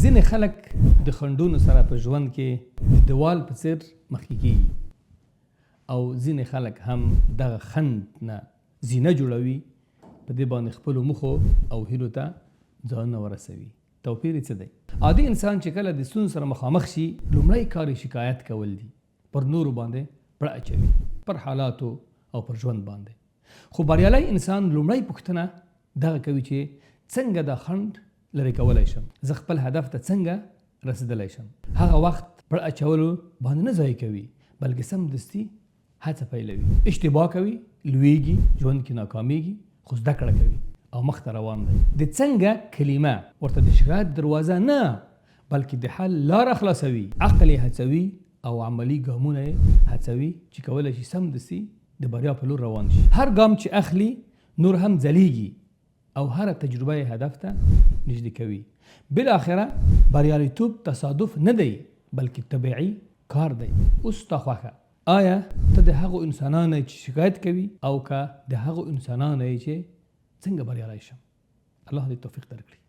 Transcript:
ځینې خلک د خنډونو سره په ژوند کې د دیوال په څیر مخکې کیږي او ځینې خلک هم دغه خنډ نه زینه جوړوي، په دې باندې خپلو موخو او هیلو ته ځانونه ورسوي. توپیر یې څه دی؟ عادي انسان چې کله د ستونزو سره مخامخ شي، لومړی کار یې شکایت کول دي، پر نورو باندې پړه اچوي، پر حالاتو او پر ژوند باندې. خو بریالی انسان لومړی پوښتنه دغه کوي چې څنګه دا خنډ لرې کولای شم؟ زه خپل هدف ته څنګه رسېدلی شم؟ هغه وخت پړه اچولو باندې نه ضایع کوي، بلکې سمدستي هڅه پیلوي، اشتباه کوي، لویږي، ژوند کې ناکامیږي، خو زده کړه کوي او مخته روان دی. د څنګه کلمه ورته د شکایت دروازه نه، بلکې د حل لاره خلاصوي، عقل یې هڅوي او عملي ګامونه یې هڅوي چې کولای شي سمدستي د بریا په لور روان شي. هر ګام چې اخلي نور هم ځلیږي او هره تجربه یې هدف ته نږدې کوي. بالاخره بریالیتوب تصادف نه دی، بلکې طبیعي کار دی. اوس ستا خوښه، آیا ته د هغو انسانانو یې چې شکایت کوي او که د هغو انسانانو یې چې څنګه بریالی شم؟ الله دې توفیق درکړي.